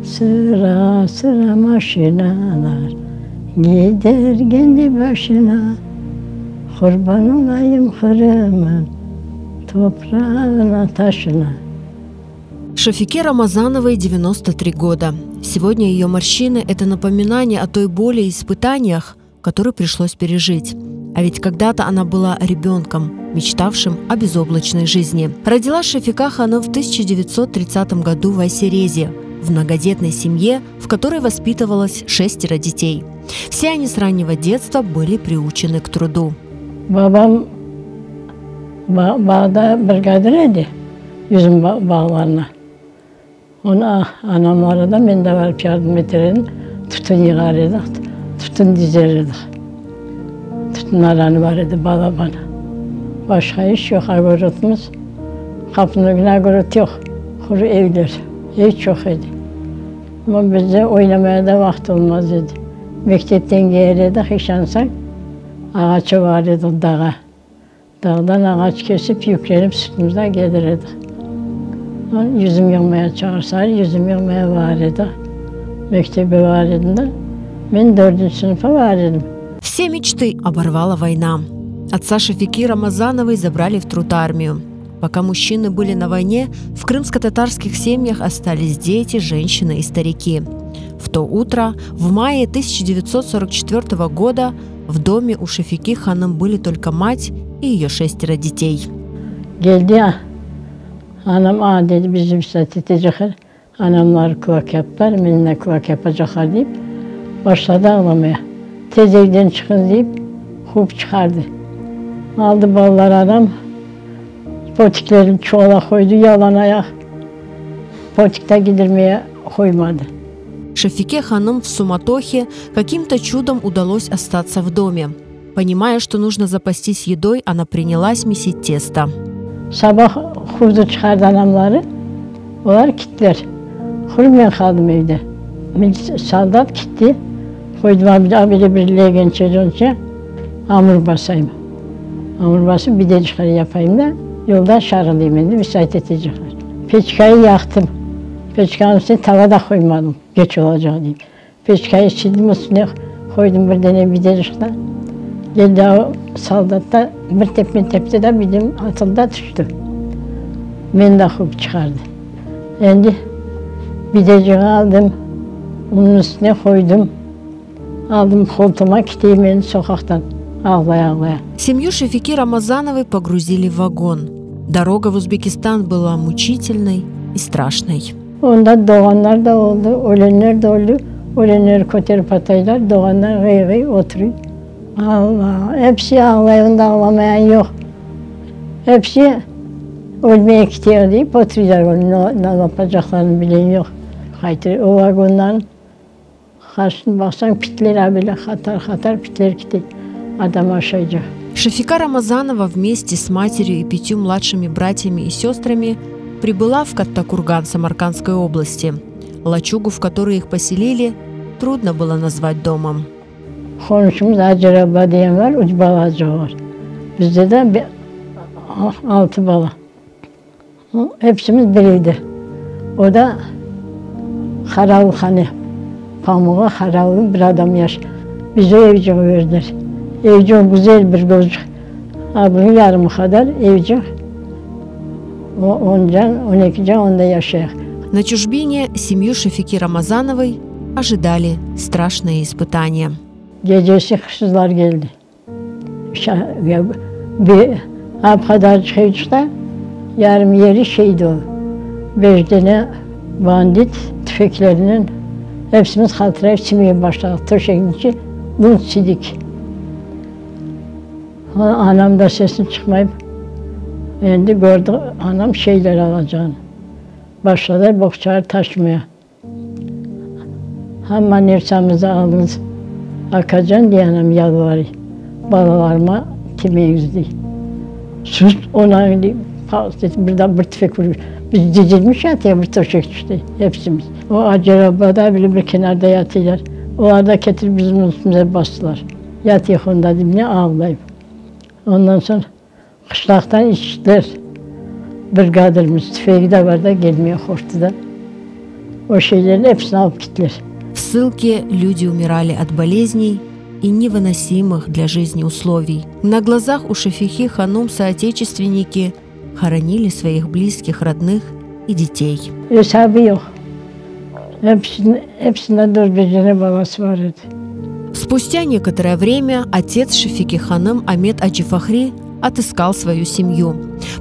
Sıra sıra maşinalar gider kendi başına, Qurban olayım Qırım'ın toprağına taşına. Шафике Рамазановой 93 года. Сегодня ее морщины – это напоминание о той боли и испытаниях, которые пришлось пережить. А ведь когда-то она была ребенком, мечтавшим о безоблачной жизни. Родилась Шафика Ханым в 1930 году в Айсерезе, в многодетной семье, в которой воспитывалось шестеро детей. Все они с раннего детства были приучены к труду. Babam bağda brigadir edi, yüzüm bağlarına. Onı anamlara da men de barıp yardım eter edim, tütün yığar edik, tütün dizer edik. Tütün aranı bar edi, balaban. Başqa iş yoq, ogorodımız, qapınıñ ögüne ogorod yoq, quru evler, ev çoq edi. Amma bizde oynamaya da vaqıt olmaz edi. Mektepten kelir edik, işansañ, ağaça bar edik, dağa. Dağdan ağaç kesip, yüklenip sırtımızda kelir edik. Yüzüm yığmaya çağırsalar, yüzüm yığmaya bar edik. Mektebe bar edim de, men dördünci sınıfa bar edim. Все мечты оборвала война. Отца Шафики Рамазановой забрали в труд армию. Пока мужчины были на войне, в крымско-татарских семьях остались дети, женщины и старики. В то утро, в мае 1944 года, в доме у Шафики Ханым были только мать и ее шестеро детей. Keldi anam, a dedi, bizni etecekler, anamlar kulak yaptılar, meni de kulak yapacaqlar deyip, başladı ağlamaya. Tez evden çıqıñ deyip, quvıp çıqardı. Aldı balalar anam, potiklerini çuvala qoydı, yalan ayaq, potik de kiydirmeye qoymadı. Шафике Ханым в суматохе каким-то чудом удалось остаться в доме. Понимая, что нужно запастись едой, она принялась месить тесто. Sabah quvdı çıqardı anamları, olar kettiler. Quru men qaldım evde. Men soldat ketti, qoydım abile bir legençe amur basayım. Amur basıp bidecikler yapayım da, yolda şarılayım endi, müsaade etecekler. Peçkayı yaqtım. Peçkanıñ üstüne tava da qoymadım, keç olacaq deyip. Peçkayı sildim, üstüne qoydım bir dane bidecikni. Keldi o soldat da bir tepme tepti de, bidim atıldı da tüşti. Meni de quvıp çıqardı. Endi bideciği aldım, unıñ üstüne qoydım. Aldım qoltuğıma, keteyim endi soqaqtan ağlaya-ağlaya. Семью Шафики Рамазановой погрузили в вагон. Дорога в Узбекистан была мучительной и страшной. Onda doğanlar da oldı, ölenler de oldı. Ölenleri köterip ataylar, doğanlar ğıy-ğıy oturuy. Allah, episi ağlay, onda ağlamayan yoq. Episi ölmeye ketiyor deyip oturuyorlar, ne, ne yapacaqlarını bilen yoq. Qaytır, o vagondan qarşısına baqsañ, pitler bile qatar-qatar pitler kete, adam aşaycaq. Шафика Рамазанова вместе с матерью и пятью младшими братьями и сестрами прибыла в Каттакурган Самаркандской области. Лачугу, в которой их поселили, трудно было назвать домом. Qonşumız Acer abla degen bar, üç balaçığı bar. Bizde de altı bala. Hepsimiz bir evde. O da qaravulhane. Pamuğa qaravul bir adam yaş. Bize evcik berdiler. Evcik güzel bir közcük. A bunıñ yarımı qadar evcik. On can, 12 can onda yaşayıq. На чужбине семью Шафики Рамазановой ожидали страшные испытания. Gecesi hırsızlar keldi. Bir ap qadarcıq evcikte yarım yeri şeydi o. Beş dane bandit tüfeklerinen hepsimiz qaltırayıp silmeye başladıq. Töşekniñ içi buz sidik. Anam da sesini çıqmayıp, endi kördi anam şeyler alacağını. Başladılar boğçalar taşımaya. Hamma nersemizni aldıñız. Akacan, dey anam yalvarıy, balalarıma timeñiz, dey. Sus, onanıñ, dey, birden bir tüfek urıp, biz dizilmiş yatıyıq bir töşek tüşti, hepsimiz. O Acer abla da bile bir kenarda yatıylar. Olar da ketirip bizim üstümüze bastılar. Yatıyıq onda dibine ağlayıp. Ondan soñ qışlaqtan işçiler, brigadirimiz tüfegi de bar da, kelmeye qorqtı da. O şeylerni episini alıp gittiler. В ссылке люди умирали от болезней и невыносимых для жизни условий. На глазах у Шафихи Ханум соотечественники хоронили своих близких, родных и детей. Esabı yoq. Episini, episinden dört beş dane balası bar edi. Спустя некоторое время отец Шефики Ханым Амет Аджифахри отыскал свою семью.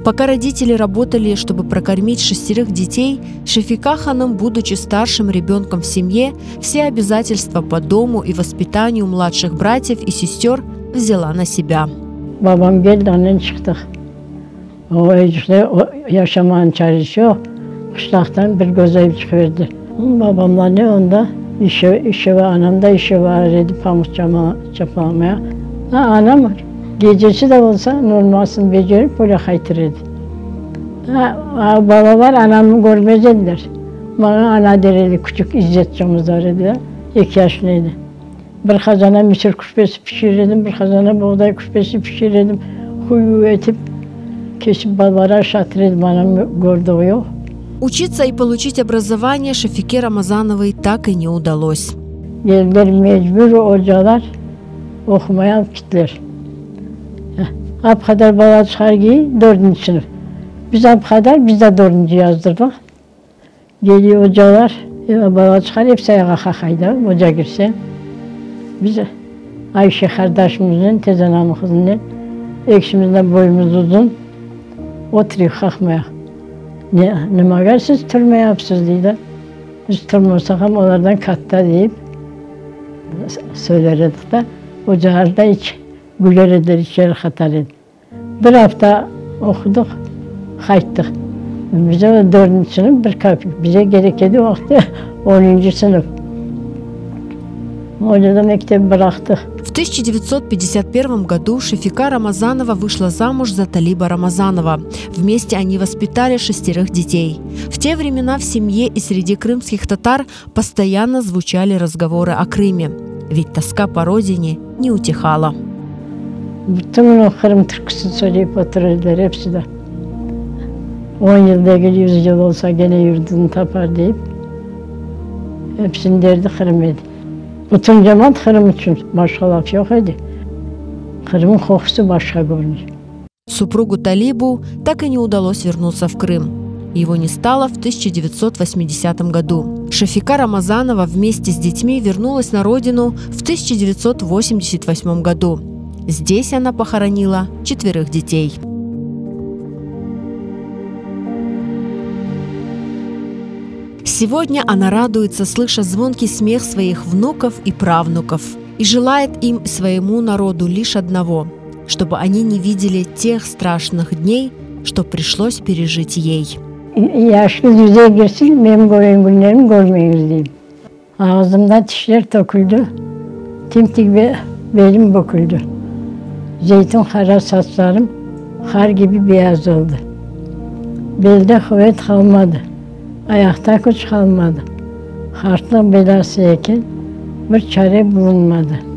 Пока родители работали, чтобы прокормить шестерых детей, Шефика Ханым, будучи старшим ребенком в семье, все обязательства по дому и воспитанию младших братьев и сестер взяла на себя. Babam geldi, annen çıqtıq. O evcikte yaşamanıñ çaresi yoq. Qışlaqtan bir göz çıqıverdi. Babamlar ne onda işe, işe anam da işe var edi pamuq çapalamaya. Ha, anam gecesi de olsa normalsın becerip böyle qaytır edi. Ha, balalar anamı körmez ediler. Maña ana der edi, küçük İzzetçamız bar edi, 2 yaşında edi. Bir qazana misir küspesi pişirir edim, bir qazana buğday küspesi pişirir edim. Huyu etip, kesip balalara aşatır edim, anam kördüğü yoq. Учиться и получить образование Шафике Рамазановой так и не удалось. Geldiler mecbur ocalar oqumaya alıp gittiler. Ap qadar bala çıqar ki dördüncü sınıf. Biz ap qadar, biz de dördüncü yazdırdıq. Geliyor ocalar, bala çıqar, hepsi ayağa qalqaydı, oca kirse. Biz Ayşe qardaşımıznen, teyze qızınen, ekimizden boyumuz uzun, oturıyıq qalqmayaq. Ne, nimaga siz turmayapsız deydi. Biz turmasaq ham olardan katta deyip söyler edik de. Ocalar da iç güler ediler, içeri qatar edi. Bir hafta oquduq, qayttıq. Bize dördüncü sınıf bir kapik. Bize gerek edi o vaqıtta 10 sınıf. Öyle de mektep bıraqtıq. В 1951 году Шефика Рамазанова вышла замуж за Талиба Рамазанова. Вместе они воспитали шестерых детей. В те времена в семье и среди крымских татар постоянно звучали разговоры о Крыме. Ведь тоска по родине не утихала. Bütün o Qırım türküsü söyleyip otururlar hepsi de. 10 yıl değil 100 yıl olsa gene yurdunu tapar deyip hepsinin derdi Qırım edi. Bütün cemaat Qırım içün başqa laf yoq edi. Qırım'ın qoqusı başqa görünür. Супругу Талибу так и не удалось вернуться в Крым. Его не стало в 1980 году. Шафика Рамазанова вместе с детьми вернулась на родину в 1988 году. Здесь она похоронила четверых детей. Сегодня она радуется, слыша звонкий смех своих внуков и правнуков, и желает им и своему народу лишь одного – чтобы они не видели тех страшных дней, что пришлось пережить ей. Yaşıñız yüzge kirsin, benim körgen künlerim körmeñiz deyim. Ağzımdan tişler töküldi, tim-tik belim büküldü. Zeytin qara saçlarım qar kibi beyaz oldı. Belde quvet qalmadı, ayaqta küç qalmadı. Qartlıq belası eken, bir çare bulunmadı.